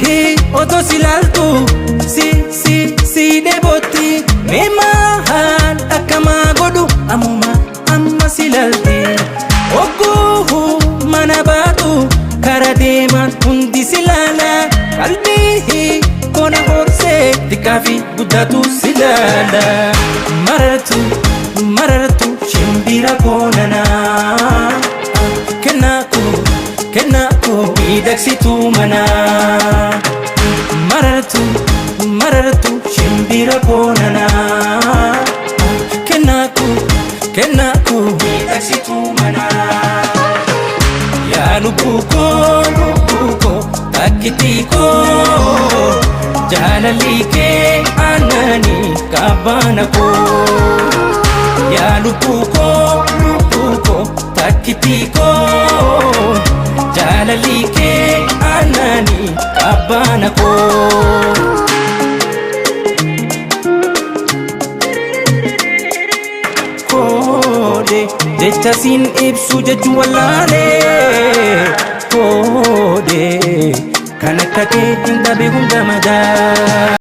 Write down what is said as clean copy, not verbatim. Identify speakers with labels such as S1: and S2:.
S1: Otoo si laaltu si si si dheebotti, mee maal akkamaa godhu ammuma amma si laalti. Ogguu mana baatu kara deeman hundi si laala, qalbii kona horsee xiqqaa fi guddaatu si laala. Marartu, marartu shimbira koonanaa, kennaa koo, kennaa koo miidhagsituu manaa. Marartu, marartu shimbira koonanaa, kennaa koo, kennaa koo miidhagsituu manaa. Yaa lubbuu koo, lubbuu koo, takkitii koo, jaalalli kee aananii qabbaana koo. Yaa lubbuu koo, lubbuu koo, takkitii koo, jaalalli kee aananii qabbaana koo. Koode jecha siin ibsu jechuu wallaalee, koode kan akka kee hin dhabe hunda madaale.